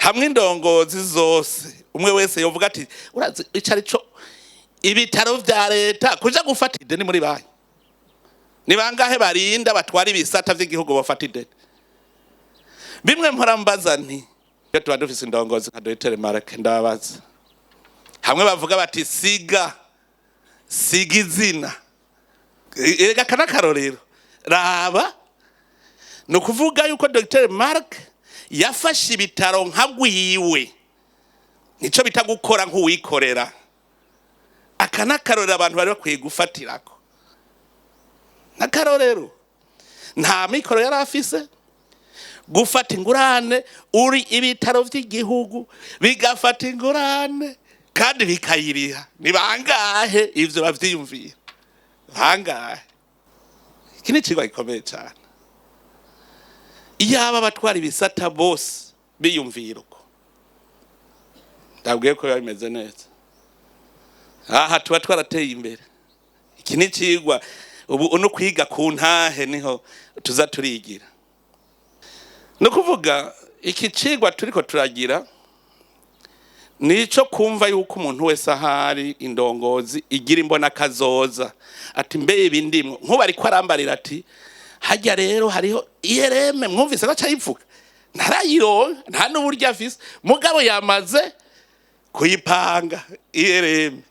Hamwe indongozi zose, umwe wese yovuga ati: "Urazi ico ari co ibitaro vya leta kuja gufata ideni muri banki?" Ni bangahe barinda batwara ibisata vy'igihugu bafata ideni? Bimwe mpora mbaza nti: iyo tuba dufise indongozi nka Dr Mark, ndababaza, hamwe bavuga bati: "Siga, siga izina." Erega aka n'akarorero. Raba, ni ukuvuga yuko Dr Mark yafashe ibitaro nka gwiwe, nico bita gukora nk'uwikorera. Aka n'akarorero abantu bari bakwiye gufatirako. N'akarorero, nta mikoro yari afise. Gufata ingurane uri ibitaro vy'igihugu, bigafata ingurane kandi bikayiriha, ni bangahe ivyo bavyiyumvira? Bangahe? Iki ni icigwa gikomeye cane. Iyaba abatwara ibisata bose biyumvira uko, ndabwiye ko biba bimeze neza, aha tuba twarateye imbere. Iki ni icigwa ubu no kwiga ku ntahe, niho tuza turigira. Ni ukuvuga iki cigwa turiko turagira nico kumva yuko umuntu wese ahari indongozi igira imbona kazoza, ati: "Mbe ibi ndimwo?" Nkuba ariko arambarira ati: "Hajya rero hariho IRM." Mwumvise ko acayivuga, ntarayironka, nta n'uburyo afise, mugabo yamaze kuyipanga IRM.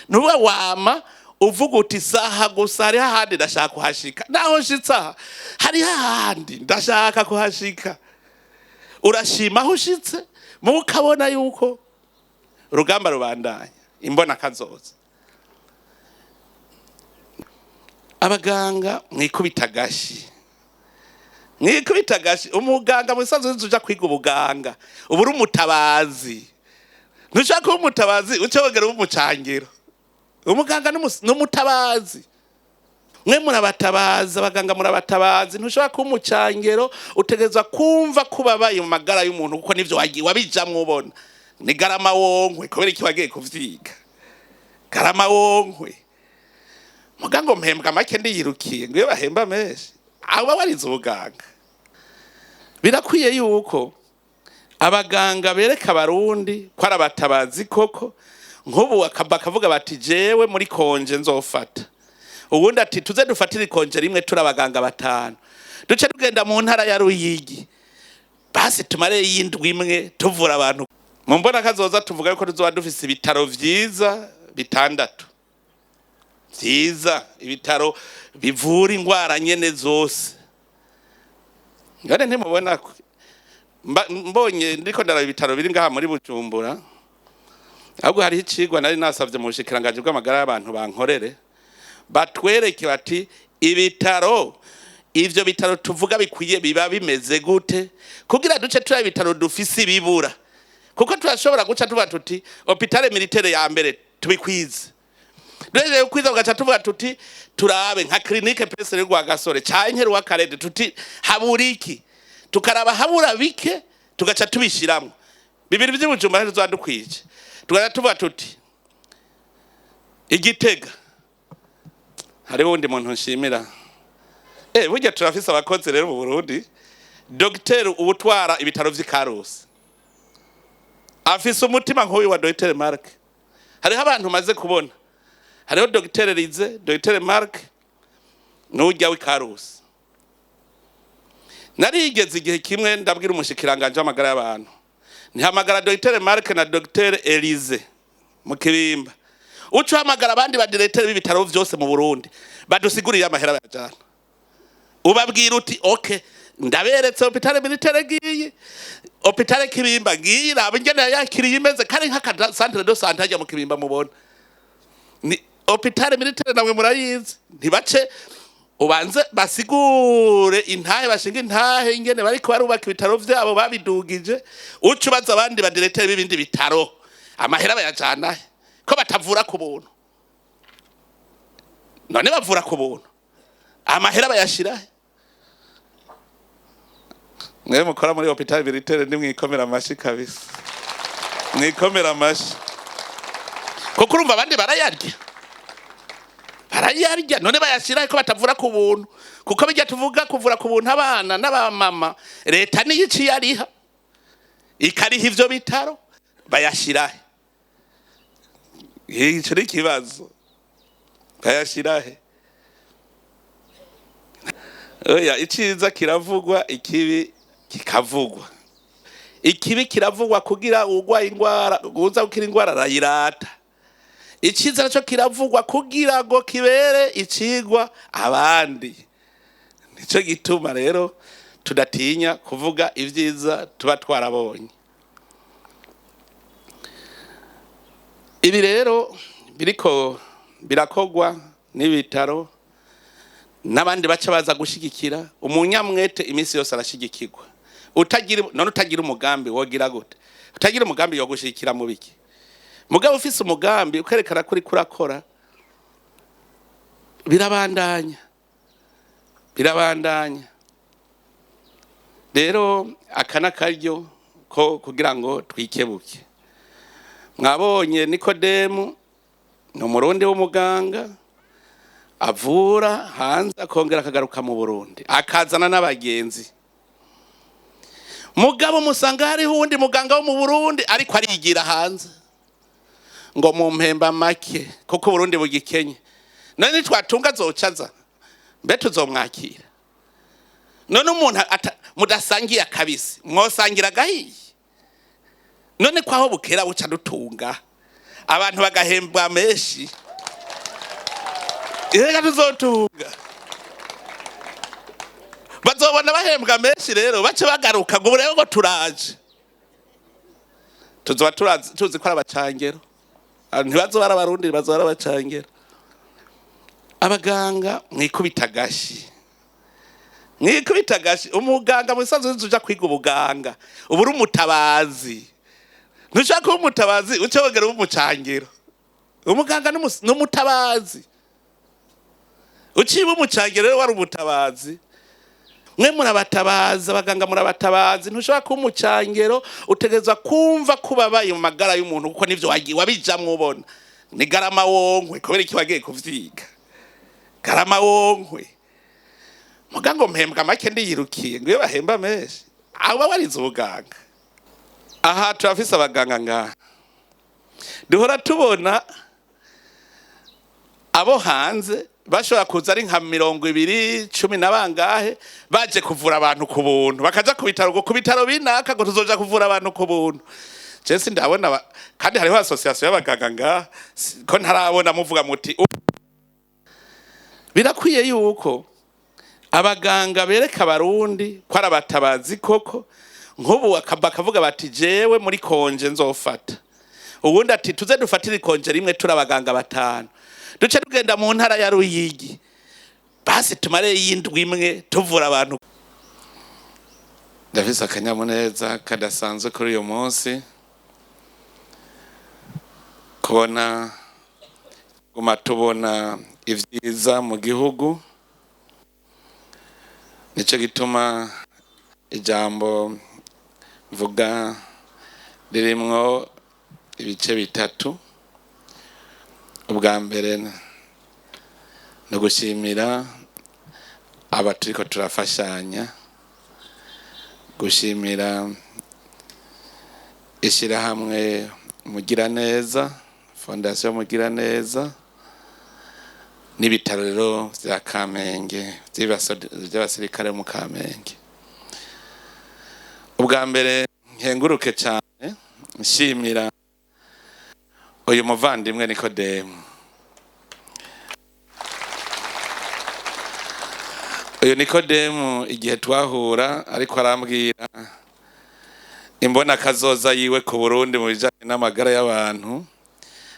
Nuba wama uvuga uti: "Saha gusa hariho ahandi ndashaka kuhashika, naho nshitse aha hariho ahandi ndashaka kuhashika." Urashima aho ushitse, muwe ukabona yuko urugamba rubandanya. Imbona kazoza. Abaganga, mwikubita agashi, mwikubita agashi. Umuganga musanzwe uja kwiga ubuganga, uba uri umutabazi. Ntushaka kuba umutabazi uce wongera uba umucangiro. Umuganga n'umutabazi. Mwe murabatabaza, abaganga murabatabazi. Ntushobora kuba umucangero. Utegerezwa kumva ko ubabaye mu magara y'umuntu, kuko nivyo wabijamwo. Ubona ni garama wonkwe. Kubera iki wagiye kuvyiga? Garama wonkwe. Muga ngo mpembwa make, ndiyirukiye, ngo iyo bahemba menshi aba warize ubuganga. Birakwiye yuko abaganga bereka Abarundi ko ari abatabazi koko. Nk'ubu bakavuga bati: "Jewe muri congé nzofata." Ubundi ati: "Tuze dufatire i congé rimwe, turi abaganga batanu, duce tugenda mu ntara ya Ruyigi, basi tumare y'indwi imwe tuvura abantu." Mu mbona kazoza tuvuga yuko tuzoba dufise ibitaro vyiza bitandatu vyiza, ibitaro bivura ingwara nyene zose. Ngane ntimubona ko mbonye ndiko ndaraba ibitaro biri ngaha muri Bujumbura. Ahubwo hariho icigwa nari nasavye mu bushikiranganji bw'amagara y'abantu, bankorere batwereke bati: "Ibitaro, ivyo bitaro tuvuga bikwiye biba bimeze gute?" Kugira duce turaba ibitaro dufise ibibura, kuko turashobora guca tuvuga tuti: "Hôpital militaire ya mbere tubikwize." Duhejeje kwiza, tugaca tuvuga tuti: "Turabe nka clinique pese Rwagasore canke Rwakarede," tuti: "Habura iki?" Tukaraba habura bike, tugaca tubishiramwo. Bibiri vy'Ibujumbura ntituzoba dukwije. Tugaca tuvuga tuti: "Igitega." Hariho uwundi muntu nshimira. Burya turafise abakozi rero mu Burundi. Dogiteri uwutwara ibitaro vy'i Karusi afise umutima nk'uyu wa Dr Mark. Hariho abantu maze kubona, hariho Dr Rize, Dr Mark n'urya w'i Karusi. Narigeze igihe kimwe ndabwira umushikiranganje w'amagara y'abantu, ntihamagara Dr Mark na Dr Elize mu Kibimba, uca uhamagara abandi badirecteurs b'ibitaro vyose mu Burundi, badusigurire amahera bayajana. Ubabwira uti: "Okay, ndaberetse hôpital militaire ngiyi, hôpital Kibimba ngiyi, raba ingene yakiriye imeze." Kari nk'aka centre de santé hajya mu Kibimba, mubona ni hôpital militaire, namwe murayizi. Ntibace ubanze basigure intahe, bashinga intahe ingene bariko barubaka ibitaro vyabo babidugije. Uca ubaza abandi badirecteurs b'ibindi bitaro amahera bayajanahe, ko batavura ku buntu. None bavura ku buntu, amahera bayashirahe? Mwe mukora muri hôpital militaire, nimwikomera amashi kabisa, mwikomera amashi, kuko urumva abandi barayarya, barayarya. None bayashirahe ko batavura ku buntu? Kuko bijya tuvuga kuvura ku buntu abana n'abamama, leta niyo iciye ariha. Ikariha ivyo bitaro, bayashirahe? Ico ni ikibazo, bayashirahe? Oya, iciza kiravugwa, ikibi kikavugwa. Ikibi kiravugwa kugira uwugwaye ingwara, uwuza gukira ingwara arayirata. Iciza naco kiravugwa kugira ngo kibere icigwa abandi. Nico gituma rero tudatinya kuvuga ivyiza tuba twarabonye. Ibi rero biriko birakogwa n'ibitaro n'abandi baca baza gushigikira. Umunyamwete iminsi yose arashigikirwa. Utagira none, utagira umugambi wogira gute? Utagira umugambi yo gushigikira mu biki? Mugabo ufise umugambi ukerekana kuri kurakora, birabandanya, birabandanya. Rero aka n'akaryo ko kugira ngo twikebuke. Mwabonye Nikodemu ni Umurundi w'umuganga avura hanze, akongera akagaruka mu Burundi, akazana n'abagenzi. Mugabo musanga hariho uwundi muganga wo mu Burundi ariko arigira hanze ngo mumpemba make kuko Burundi bugikenye. None nitwatunga azocaza, mbe tuzomwakira? None umuntu mudasangiye akabisi mwosangira agahiye? None kwaho bukera buca dutunga, abantu bagahembwa menshi, reka tuzotunga, bazobona bahembwa menshi, rero bace bagaruka ngo ubu rero ngo turaje. Tuzoba tuzi ko ari abacangero. Ntibazoba ari Abarundi, bazoba ari abacangero. Abaganga, mwikubita agashi, mwikubita agashi. Umuganga mu bisanzwe uja kwiga ubuganga uba uri umutabazi. Ntushaka kuba umutabazi uce wongera uba umucangero. Umuganga n'umutabazi, uciye uba umucangero rero wari umutabazi. Mwe murabatabaza, abaganga murabatabazi. Ntushobora kuba umucangero. Utegerezwa kumva ko ubabaye mu magara y'umuntu, kuko nivyo wabijamwo ubona ni garama wonkwe. Kubera iki wagiye kuvyiga? Garama wonkwe. Muga ngo mpembwa make ndiyirukiye, ngo iyo bahemba menshi aba warize ubuganga. Aha turafise abaganga ngaha, duhora tubona abo hanze bashobora kuza ari nka 20, 10 na bangahe, baje kuvura abantu ku buntu, bakaja ku bitaro, ngo ku bitaro binaka ngo tuzoja kuvura abantu ku buntu. Je sindabona kandi hariho association y'abaganga ngaha, ko ntarabona muvuga muti birakwiye yuko abaganga bereka Abarundi ko ari abatabazi koko. Nk'ubu bakavuga bati: "Jewe muri congé nzofata." Ubundi ati: "Tuze dufatire i congé rimwe turi abaganga batanu, duce tugenda mu ntara ya Ruyigi, basi tumare y'indwi imwe tuvura abantu." Ndafise akanyamuneza kadasanzwe kuri uyu munsi kubona guma tubona ivyiza mu gihugu. Nico gituma ijambo mvuga ririmwo ibice bitatu. Ubwa mbere ni ugushimira aba turiko turafashanya, gushimira ishirahamwe Mugiraneza, Fondation Mugiraneza, n'ibitaro rero vya Kamenge vy'abasirikare mu Kamenge. Ubwa mbere nkenguruke cyane nshimira uyu muvandimwe Nikodemu. Uyu Nikodemu, igihe twahura ariko arambwira imbona kazoza yiwe ku Burundi mu bijanye n'amagara y'abantu,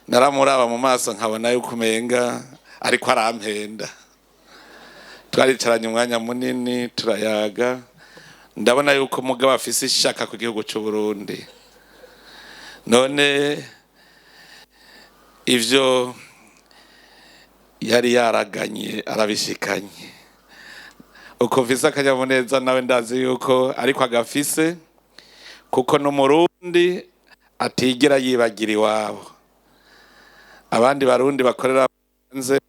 naramuraba mu maso nkabona yuko umenga ariko arampenda. Twaricaranye umwanya munini turayaga, ndabona yuko umugabo afise ishaka ku gihugu c'u Burundi. None ivyo yari yaraganye arabishikanye. Uko mfise akanyamuneza, nawe ndazi yuko ariko agafise, kuko n'Umurundi atigera yibagira iwabo. Abandi Barundi bakorera hanze,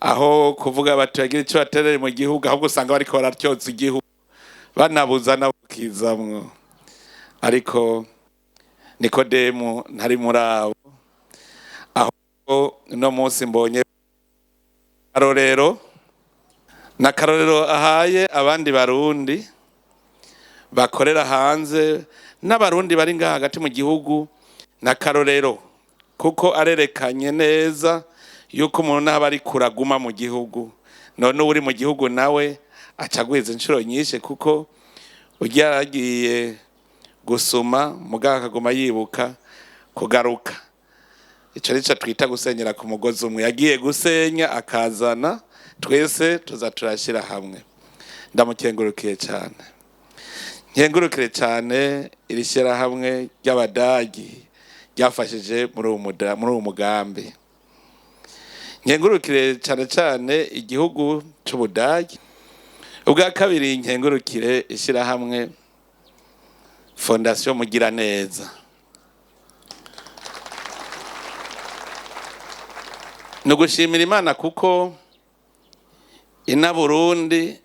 aho kuvuga bati bagira icyo baterere mu gihugu, ahubwo usanga bariko baratyoza igihugu, banabuza nabukizamwo. Ariko Nikodemu ntari muri abo, aho no munsi mbonye karorero na karorero ahaye abandi barundi bakorera hanze n'abarundi bari ngaha hagati mu gihugu, na karorero kuko arerekanye neza yuko umuntu aba ari kuraguma mu gihugu. None uri mu gihugu nawe acagwiza inshuro nyinshi, kuko ujya yaragiye gusuma mugabo akaguma yibuka kugaruka. Ico nico twita gusenyera ku mugozi umwe. Yagiye gusenya akazana, twese tuza turashyira hamwe. Ndamukengurukiye cyane, nkengurukire cyane iri shyirahamwe ry'abadagi ryafashije muri uwo mugambi. Nkengurukire cyane cyane igihugu c'Ubudagi. Ubwa kabiri, nkengurukire ishyirahamwe Fondation Mugiraneza. Ni ugushimira Imana kuko ina Burundi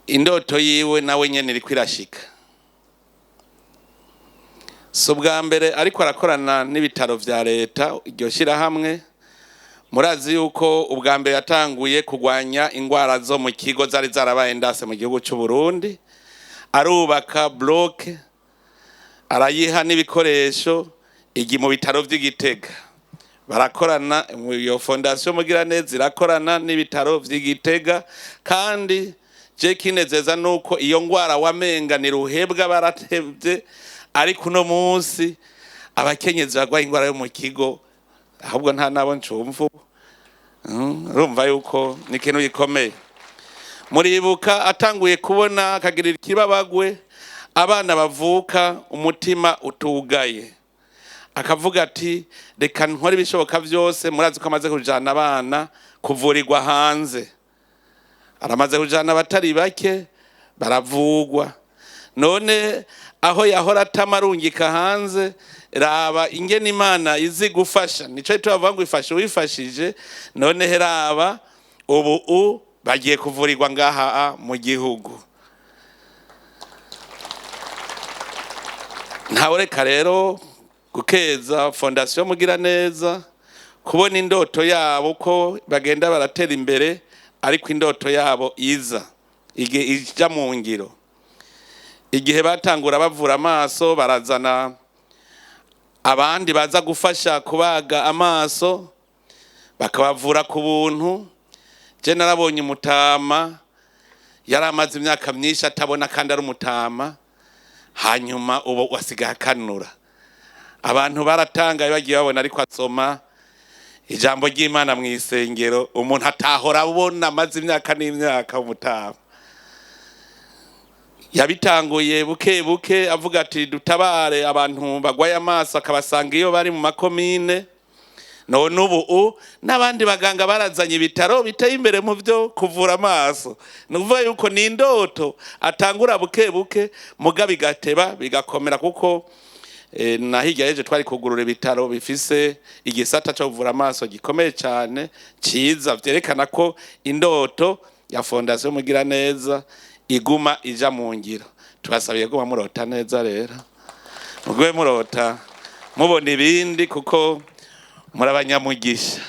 indoto yiwe nawe nyene iriko irashika. Si ubwa mbere ariko arakorana n'ibitaro vya leta iryo shyirahamwe. Murazi yuko ubwa mbere yatanguye kurwanya ingwara zo mu kigo zari zarabaye ndase mu gihugu c'u Burundi, arubaka bloke, arayiha n'ibikoresho igi mu bitaro vy'Igitega. Barakorana, iyo Fondation Mugiraneza irakorana n'ibitaro vy'Igitega. Kandi je kinezeza nuko iyo ngwara wamenga ni ruhebwa baratevye, ariko uno munsi abakenyezi bagwaye ingwara yo mu kigo ahubwo nta nabo ncumvu. Urumva yuko ni ikintu gikomeye. Muribuka atanguye kubona akagirira ikibabagwe abana bavuka umutima utugaye, akavuga ati reka nkore ibishoboka byose. Murazi ko amaze kujana abana kuvurirwa hanze, aramaze kujana abatari bake baravugwa. None aho yahora atamarungika hanze, raba ingene Imana izi gufasha. Nico tubavuga ngo ifasha uwifashije. None raba ubu bagiye kuvurirwa ngaha mu gihugu. Ntawureka rero gukeza Fondation Mugiraneza kubona indoto yabo ko bagenda baratera imbere, ariko indoto yabo iza ija mu ngiro. Igihe batangura bavura amaso, barazana abandi baza gufasha kubaga amaso, bakabavura ku buntu. Je narabonye umutama yari amaze imyaka myinshi atabona kandi ari umutama, hanyuma ubu wasigaye akanura. Abantu baratangaye bagiye babona ariko asoma ijambo ry'Imana mu isengero, umuntu atahora abona amaze imyaka n'imyaka. Umutama yabitanguye buke buke avuga ati dutabare abantu bagwaye amaso, akabasanga iyo bari mu makomine. None ubu n'abandi baganga barazanye ibitaro biteye imbere mu byo kuvura amaso. Ni ukuvuga yuko ni indoto atangura buke buke, muga bigateba bigakomera, kuko na hirya y'ejo twari kugurura ibitaro bifise igisata cyo kuvura amaso gikomeye cyane cyiza, vyerekana ko indoto ya Fondation Mugiraneza iguma ija mu ngiro. Tubasabiye guma murota neza rero, mugume murota mubona ibindi, kuko muri abanyamugisha.